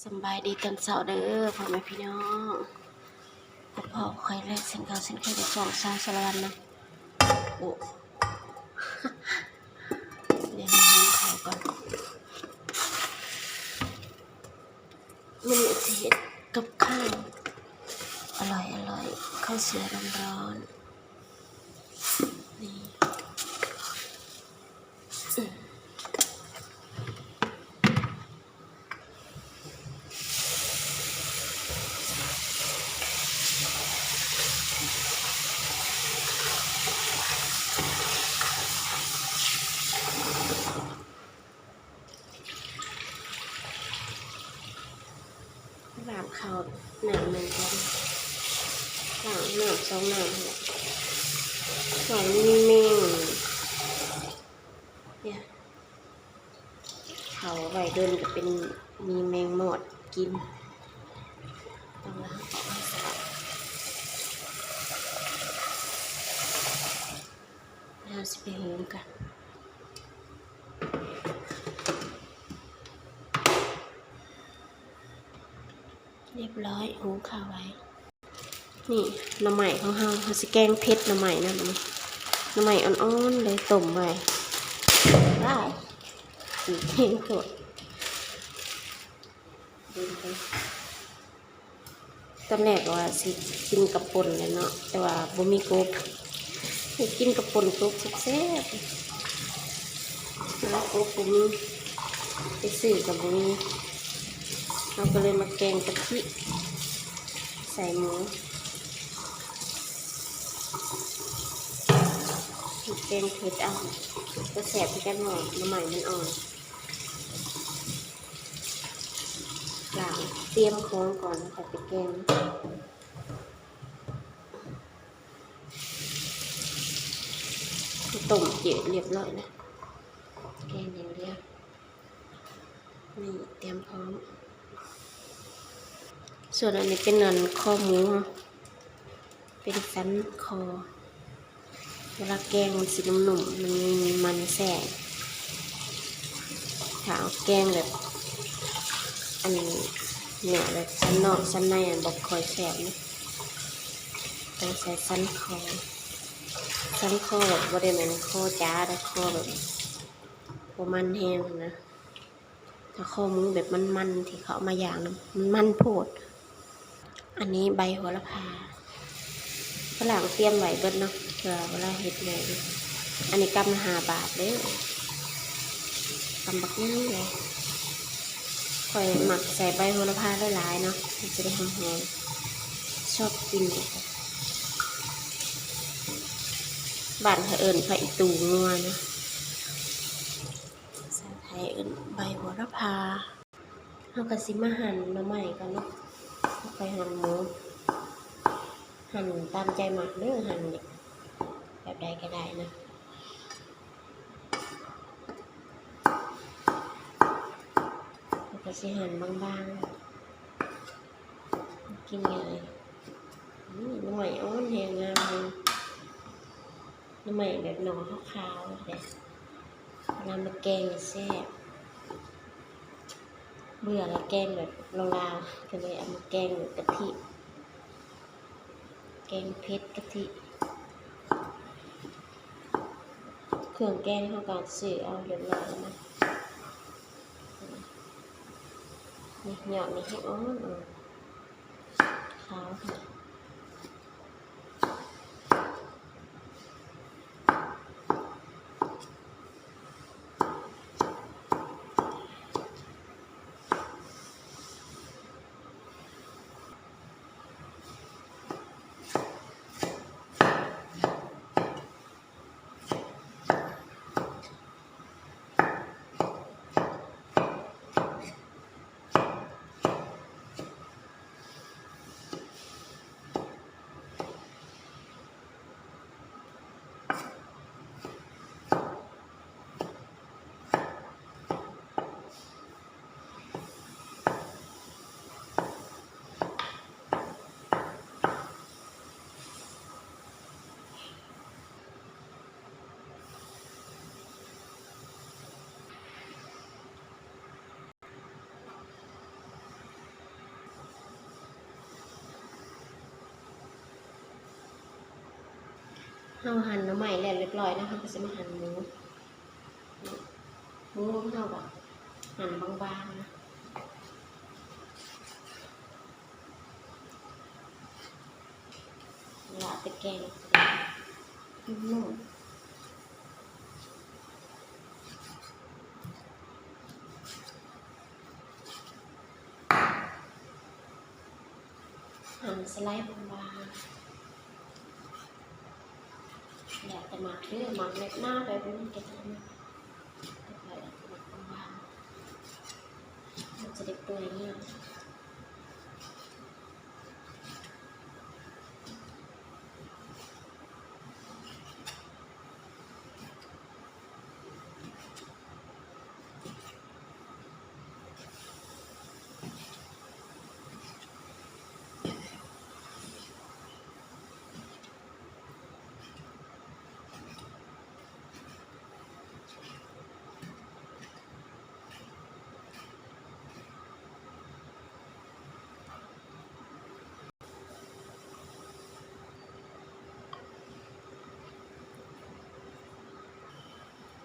ສຳບາຍດີຕອນເຊົ້າເດີພໍ່ແມ່ພີ່ນ້ອງ ພົບພໍ້ຂ້ອຍແລ້ວເຊັ່ນເກົ່າເຊັ່ນເຄີຍກັບຊ່ອງສາວສາລະວັນນະ. ໂອ້ ດຽວເຮົາຫຸງເຂົ້າກ່ອນ. ມື້ນີ້ຊິເຮັດກັບຂ້າວອະລ່ອຍໆ ເຂົ້າສວຍຮ້ອນໆ ນີ້. ລ້າງເຂົ້ານ້ຳໜຶ່ງກ່ອນ ລ້າງນ້ຳສອງນ້ຳຫັ້ນແຫຼະ ຢ້ານມີແມງ ເອົາໄວ້ດົນກໍເປັນ ມີແມງມອດກິນ ຕ້ອງລ້າງອອກໃຫ້ສະອາດ. ເຮົາຊິໄປຫຸງກັນ ຮຽບຮ້ອຍ ຫຸງເຂົ້າໄວ້. ນີ້ໜໍ່ໄມ້ຂອງເຮົາ ເຮົາຊິແກງເຜັດໜໍ່ໄມ້ນຳ ອັນນີ້ໜໍ່ໄມ້ອ່ອນໆເລີຍ ຕົ້ມໄວ້ ຫຼາຍ ຊິແກງໂພດ. ຕອນແລກວ່າຊິກິນກັບປົ່ນແຫຼະເນາະ ແຕ່ວ່າບໍ່ມີກົບ ໃຫ້ກິນກັບປົ່ນກົບແຊບໆ ແລ້ວກົບບໍ່ມີ ໄປຊື້ກໍບໍ່ມີ ເຮົາກໍເລີຍມາແກງກະທິໃສ່ໝູ ແກງເຜັດເອົາ ກໍແຊບຄືກັນເນາະ ໜໍ່ໄມ້ມັນອ່ອນ. ລ້າງຕຽມຂອງກ່ອນ ແລ້ວຄ່ອຍໄປແກງ ຕົ້ມເຈືອດຮຽບຮ້ອຍແລ້ວ ແກງຢ່າງດຽວ ນີ້ຕຽມພ້ອມ. ສ່ວນອັນນີ້ເປັນອັນຄໍໝູ ເປັນສັນຄໍ ເວລາແກງມັນຊິນຸ້ມໆ ມັນມີມັນແຊບ ຖ້າເອົາແກງແບບ ອັນເນື້ອແບບສັນນອກສັນໃນ ອັນບໍ່ຄ່ອຍແຊບເນາະ ຕ້ອງໃສ່ສັນຄໍ ສັນຄໍແບບບໍ່ໄດ້ແມ່ນຄໍຈ໋າເດີ ຄໍແບບບໍ່ມັນແຮງຫັ້ນນະ. ຖ້າຄໍໝູແບບມັນໆ ທີ່ເຂົາເອົາມາຢ່າງນະ ມັນມັນໂພດ. ອັນນີ້ໃບໂຫລະພາ ຝຣັ່ງຕຽມໄວ້ເບິດເນາະ ເພື່ອເວລາເຮັດແມ່ນ. ອັນນີ້ກຳລະຫ້າບາດເດີ ກຳບັກໃຫຍ່ເລີຍ. ຂ້ອຍມັກໃສ່ໃບໂຫລະພາຫຼາຍໆເນາະ ມັນຈະໄດ້ຫອມໆ ຊອບກິນ. ບ້ານເຂົາເອີ້ນຜັກອີຕູງົວເນາະ. ພາສາໄທເອີ້ນໃບໂຫລະພາ. ເຮົາກໍຊິມາຫັ່ນໜໍ່ໄມ້ກ່ອນເນາະ ເຮົາຄ່ອຍຫັ່ນໝູ ຫັ່ນຕາມໃຈມັກເດີ ຫັ່ນແບບໃດກໍໄດ້ນະ. ເຮົາກໍຊິຫັ່ນບາງໆ ກິນງ່າຍ. ອືມ ໜໍ່ໄມ້ອ່ອນແຮງ ງາມແຮງ. ໜໍ່ໄມ້ແບບໜໍ່ຂາວໆ ແບບເວລາມາແກງແຊບ. ເບື່ອແລ້ວແກງແບບລາວໆ ກໍເລີຍເອົາມາແກງແບບກະທິ ແກງເຜັດກະທິ. ເຄື່ອງແກງເຮົາກໍຊື້ເອົາຮຽບຮ້ອຍແລ້ວນະ. ນີ້ ຍອດນີ້ແຮງອ່ອນໆ ຂາວ. ເຮົາຫັ່ນໜໍ່ໄມ້ແລ້ວຮຽບຮ້ອຍນະ ເຮົາກໍຊິມາຫັ່ນໝູ. ໝູຂອງເຮົາກໍຫັ່ນບາງໆນະ ລະໄປແກງ ນຸ້ມໆ. ຫັ່ນສະໄລບາງໆ ແລ້ວແຕ່ມັກເດີ ມັກແບບໜາແບບນີ້ກໍໄດ້ນະ ແຕ່ຂ້ອຍມັກບາງໆ ມັນຈະໄດ້ເປື່ອຍງ່າຍ.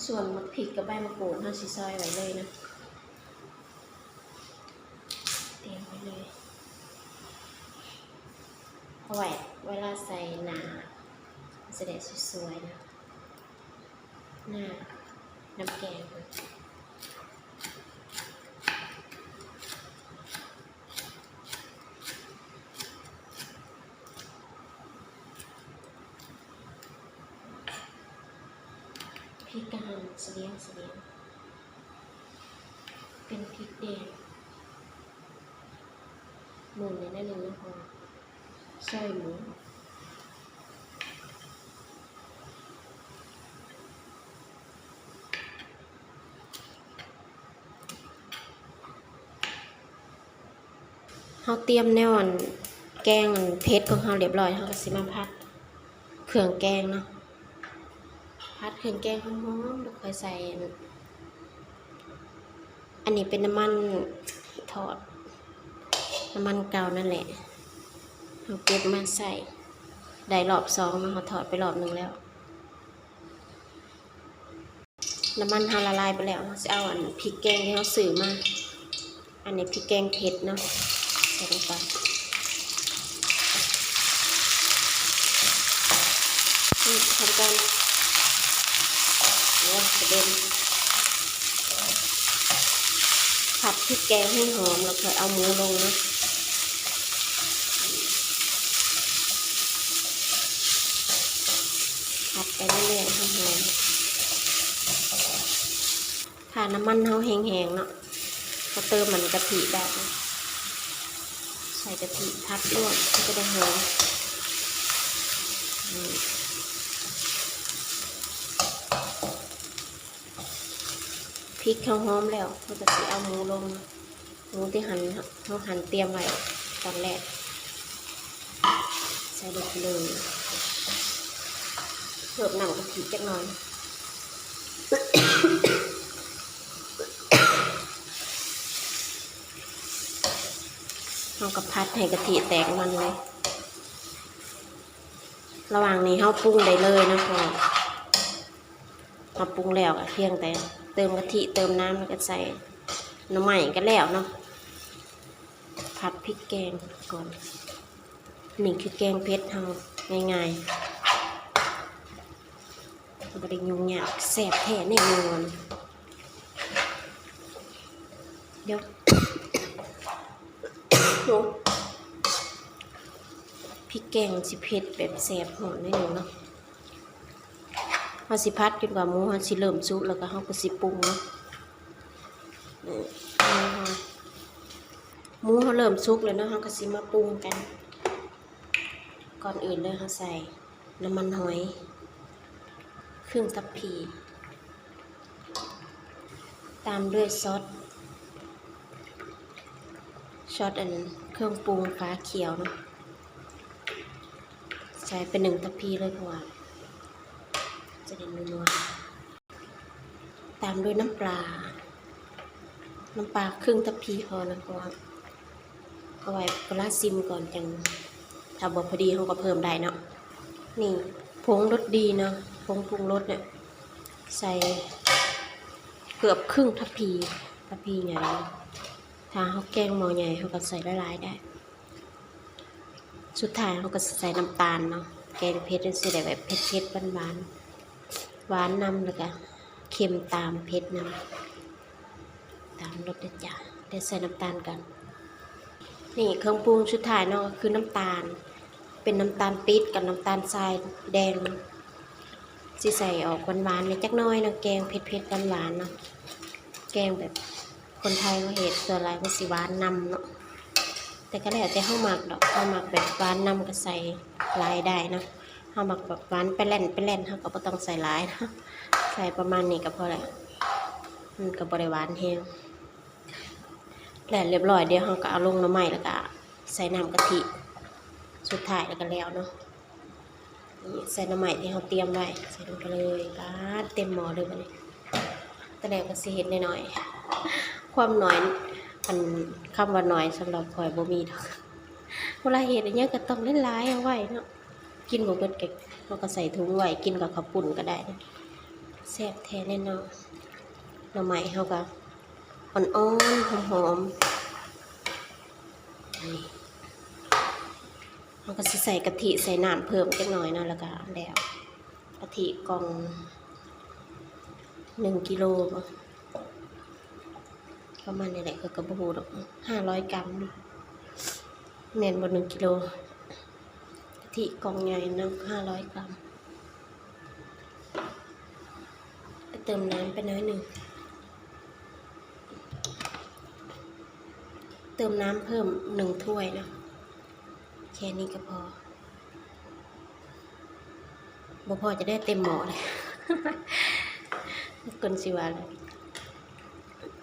ສ່ວນໝາກພິກກັບໃບມະກູດ ເຮົາຊິຊອຍໄວ້ເລີຍນະ ຕຽມໄວ້ເລີຍ ເອົາໄວ້ເວລາໃສ່ໜ້າ ຈະໄດ້ສວຍໆນະ ໜ້ານ້ຳແກງ. ພິກກະຫັ່ນສະຫວຽງສະຫວຽງ ເປັນພິກແດງ ໝູນແດ່ໜ້ອຍໜຶ່ງເນາະ ເພາະວ່າຊອຍໝູ. ເຮົາຕຽມແນວອັນແກງອັນເຜັດຂອງເຮົາຮຽບຮ້ອຍ ເຮົາກໍຊິມາຜັດເຄື່ອງແກງເນາະ ຜັດເຄື່ອງແກງຫອມໆ ແລ້ວຄ່ອຍໃສ່ອັນ ອັນນີ້ເປັນນ້ຳມັນທອດ ນ້ຳມັນເກົ່ານັ້ນແຫຼະ ເຮົາເກັບມາໃສ່ໄດ້ລອບສອງເນາະ ເຮົາທອດໄປລອບໜຶ່ງແລ້ວ. ນ້ຳມັນເຮົາລະລາຍໄປແລ້ວ ເຮົາຊິເອົາອັນພິກແກງທີ່ເຮົາຊື້ມາ ອັນນີ້ພິກແກງເຜັດເນາະ ໃສ່ລົງໄປ ນີ້ ທຳການ ໂອ້ຍ ກະເດັນ ຜັດພິກແກງໃຫ້ຫອມ ແລ້ວຄ່ອຍເອົາໝູລົງເນາະ. ຜັດໄປເລື້ອຍໆ ໃຫ້ຫອມ ຖ້ານ້ຳມັນເຮົາແຫ້ງໆເນາະ ເຮົາເຕີມອັນກະທິໄດ້ ໃສ່ກະທິຜັດລວມ ມັນຈະໄດ້ຫອມ. ພິກເຮົາຫອມແລ້ວ ເຮົາກໍຊິເອົາໝູລົງ ໝູທີ່ຫັ່ນ ເຮົາຫັ່ນຕຽມໄວ້ຕອນແລກ ໃສ່ລົງໄປເລີຍ ເພີ່ມນ້ຳກະທິຈັກໜ່ອຍ ເຮົາກໍຜັດໃຫ້ກະທິແຕກມັນເລີຍ. ລະຫວ່າງນີ້ເຮົາປຸງໄດ້ເລີຍເນາະ ເພາະວ່າເຮົາປຸງແລ້ວກໍພຽງແຕ່ເຕີມກະທິ ເຕີມນ້ຳ ແລ້ວກໍໃສ່ໜໍ່ໄມ້ກໍແລ້ວເນາະ. ຜັດພິກແກງກ່ອນ ນີ້ຄືແກງເຜັດເຮົາ ງ່າຍໆ ບໍ່ໄດ້ຫຍຸ້ງຍາກ ແຊບແທ້ແນ່ນອນ. ດຽວ ພິກແກງຊິເຜັດແບບແສບຮ້ອນໜ້ອຍໜຶ່ງເນາະ. ເຮົາຊິຜັດຈົນກວ່າໝູເຮົາຊິເລີ່ມສຸກ ແລ້ວກໍເຮົາກໍຊິປຸງເນາະ. ເອີ ໝູເຮົາເລີ່ມສຸກແລ້ວເນາະ ເຮົາກໍຊິມາປຸງກັນ. ກ່ອນອື່ນເລີຍເຮົາໃສ່ ນ້ຳມັນຫອຍເຄິ່ງທັບພີ ຕາມດ້ວຍຊອດ ຊອດອັນເຄື່ອງປຸງຝາຂຽວເນາະ ໃສ່ໄປໜຶ່ງທັບພີເລີຍ ເພາະວ່າຈະໄດ້ນົວໆ. ຕາມດ້ວຍນ້ຳປາ ນ້ຳປາເຄິ່ງທັບພີພໍນະ ເພາະວ່າເອົາໄວ້ເວລາຊິມກ່ອນ ຈັ່ງຖ້າບໍ່ພໍດີເຮົາກໍເພີ່ມໄດ້ເນາະ. ນີ້ ຜົງລົດດີເນາະ, ຜົງປຸງລົດເນຍ ໃສ່ເກືອບເຄິ່ງທັບພີ, ທັບພີໃຫຍ່. ຖ້າເຮົາແກງໝໍ້ໃຫຍ່ ເຮົາກໍໃສ່ຫຼາຍໆໄດ້. ສຸດທ້າຍເຮົາກໍຊິໃສ່ນ້ຳຕານເນາະ, ແກງເຜັດມັນຊິໄດ້ແບບເຜັດໆ ຫວານໆ ຫວານນຳ ແລ້ວກໍເຄັມຕາມ ເຜັດນຳ ຕາມລົດເດີຈ້າ. ດຽວໃສ່ນ້ຳຕານກ່ອນ. ນີ້ເຄື່ອງປຸງສຸດທ້າຍເນາະ ກໍຄືນ້ຳຕານ, ເປັນນ້ຳຕານປີບກັບນ້ຳຕານຊາຍແດງ. ຊິໃສ່ອອກຫວານໆແດ່ຈັກໜ້ອຍເນາະ, ແກງເຜັດໆ ຫວານໆເນາະ. ແກງແບບຄົນໄທເຮົາເຮັດ ສ່ວນຫຼາຍມັນຊິຫວານນຳເນາະ, ແຕ່ກໍແລ້ວແຕ່ເຮົາມັກດອກ. ເຮົາມັກແບບຫວານນຳກໍໃສ່ຫຼາຍໄດ້ເນາະ, ເຮົາມັກແບບຫວານແປແລ່ນໆ ເຮົາກໍບໍ່ຕ້ອງໃສ່ຫຼາຍເນາະ, ໃສ່ປະມານນີ້ກໍພໍແລ້ວ, ມັນກໍບໍ່ໄດ້ຫວານແຮງ. ແລ້ວລຽບຮ້ອຍ ດຽວເຮົາກໍເອົາລົງໜໍ່ໄມ້ ແລ້ວກໍໃສ່ນ້ຳກະທິສຸດທ້າຍ ແລ້ວກໍແລ້ວເນາະ. ນີ້ໃສ່ໜໍ່ໄມ້ທີ່ເຮົາຕຽມໄວ້ ໃສ່ລົງໄປເລີຍ. ປາດ ເຕັມໝໍ້ເລີຍບັດນີ້. ຕອນແລກກໍຊິເຮັດໜ້ອຍໆ ຄວາມໜ້ອຍ ອັນ ຄຳວ່າໜ້ອຍສຳລັບຂ້ອຍບໍ່ມີດອກ, ເວລາເຮັດອີ່ຫຍັງກໍຕ້ອງຫຼາຍໆເອົາໄວ້ເນາະ. ກິນບໍ່ເບິດກໍ ເຮົາກໍໃສ່ຖົງໄວ້ ກິນກັບເຂົ້າປຸ້ນກໍໄດ້. ແຊບແທ້ແນ່ນອນ. ໜໍ່ໄມ້ເຮົາກໍອ່ອນໆ ຫອມໆ. ນີ້ ເຮົາກໍຊິໃສ່ກະທິ ໃສ່ນ້ຳເພີ່ມຈັກໜ້ອຍເນາະ ແລ້ວກໍແລ້ວ. ກະທິກ່ອງໜຶ່ງກິໂລບໍ ປະມານນີ້ແຫຼະ, ຂ້ອຍກໍບໍ່ຮູ້ດອກ. ຫ້າຮ້ອຍກຣາມ ແມ່ນບໍ່ ໜຶ່ງກິໂລ. ກະທິກ່ອງໃຫຍ່ເນາະ ຫ້າຮ້ອຍກຣາມ. ເຕີມນ້ຳໄປໜ້ອຍໜຶ່ງ, ເຕີມນ້ຳເພີ່ມໜຶ່ງຖ້ວຍເນາະ, ແຄ່ນີ້ກໍພໍ. ບໍ່ພໍຈະໄດ້ເຕັມໝໍ້ເລີຍ. ຄົນຊິວ່າ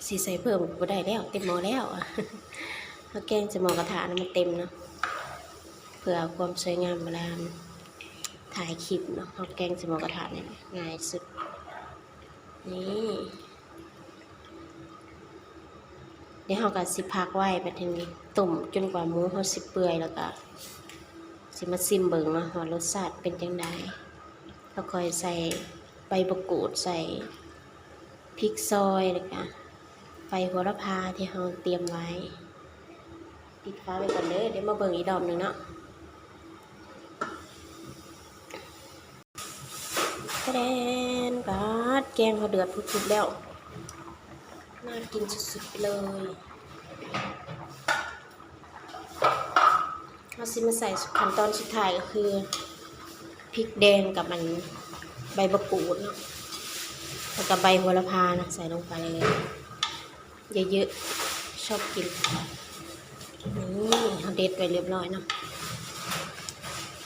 ຊິໃສ່ເພີ່ມກໍບໍ່ໄດ້ແລ້ວ ເຕັມໝໍ້ແລ້ວ. ເຮົາແກງໃສ່ໝໍ້ກະທະນະ ມັນເຕັມເນາະ, ເພື່ອຄວາມສວຍງາມເວລາຖ່າຍຄລິບເນາະ. ເຮົາແກງໃສ່ໝໍ້ກະທະນີ້ແຫຼະ ງ່າຍສຸດ. ນີ້ ດຽວເຮົາກໍຊິພັກໄວ້ ບັດທີນີ້ຕົ້ມຈົນກວ່າໝູເຮົາຊິເປື່ອຍ ແລ້ວກໍຊິມາຊິມເບິ່ງເນາະ ວ່າລົດຊາດເປັນຈັ່ງໃດ. ແລ້ວຄ່ອຍໃສ່ໃບບະກູດ ໃສ່ພິກຊອຍ ແລ້ວກໍໃບໂຫລະພາທີ່ເຮົາຕຽມໄວ້. ປິດຝາໄວ້ກ່ອນເດີ, ດຽວມາເບິ່ງອີກລອບໜຶ່ງເນາະ. ແຕ່ແດນ ປາດ ແກງເຮົາເດືອດພຸດໆແລ້ວ, ໜ້າກິນສຸດໆໄປເລີຍ. ເຮົາຊິມາໃສ່ຂັ້ນຕອນສຸດທ້າຍ ກໍຄືພິກແດງກັບອັນໃບບະກູດເນາະ ແລ້ວກໍໃບໂຫລະພານະ ໃສ່ລົງໄປເລີຍ. ເຍີະໆ ຊອບກິນ. ນີ້ ເຮົາເດັດໄວ້ລຽບຮ້ອຍເນາະ.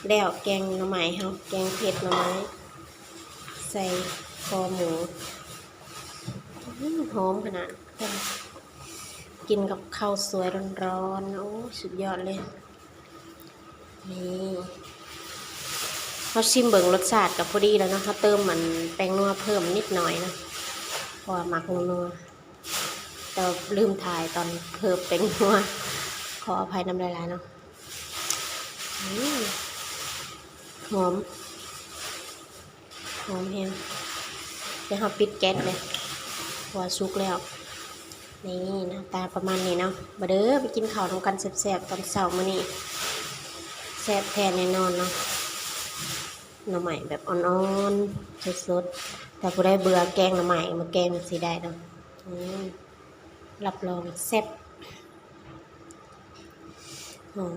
ແລ້ວແກງໜໍ່ໄມ້ເຮົາ ແກງເຜັດໜໍ່ໄມ້ໃສ່ຄໍໝູ. ອືມ ຫອມຂະໜາດ. ກິນກັບເຂົ້າສວຍຮ້ອນໆ ໂອ້ ສຸດຍອດເລີຍ. ນີ້ ເຮົາຊິມເບິ່ງລົດຊາດກໍພໍດີແລ້ວເນາະ. ເຮົາເຕີມອັນແປ້ງນົວເພີ່ມນິດໜ້ອຍເນາະ ເພາະວ່າມັກນົວໆ. ແຕ່ວ່າລືມຖ່າຍຕອນເພີ່ມແປ້ງນົວ ຂໍອະໄພນຳຫຼາຍໆເນາະ. ອືມ ຫອມ ຫອມແຮງ. ດຽວເຮົາປິດແກັສເລີຍ ເພາະວ່າສຸກແລ້ວ. ນີ້ ໜ້າຕາປະມານນີ້ເນາະ. ມາເດີ ໄປກິນເຂົ້ານຳກັນແຊບໆ ຕອນເຊົ້າມື້ນີ້ ແຊບແທ້ແນ່ນອນເນາະ. ໜໍ່ໄມ້ແບບອ່ອນໆ ສົດໆ. ຖ້າຜູ້ໃດເບື່ອແກງໜໍ່ໄມ້ ມາແກງຈັ່ງຊີ້ໄດ້ເນາະ. ອືມ ຮັບຮອງແຊບ. ຫອມ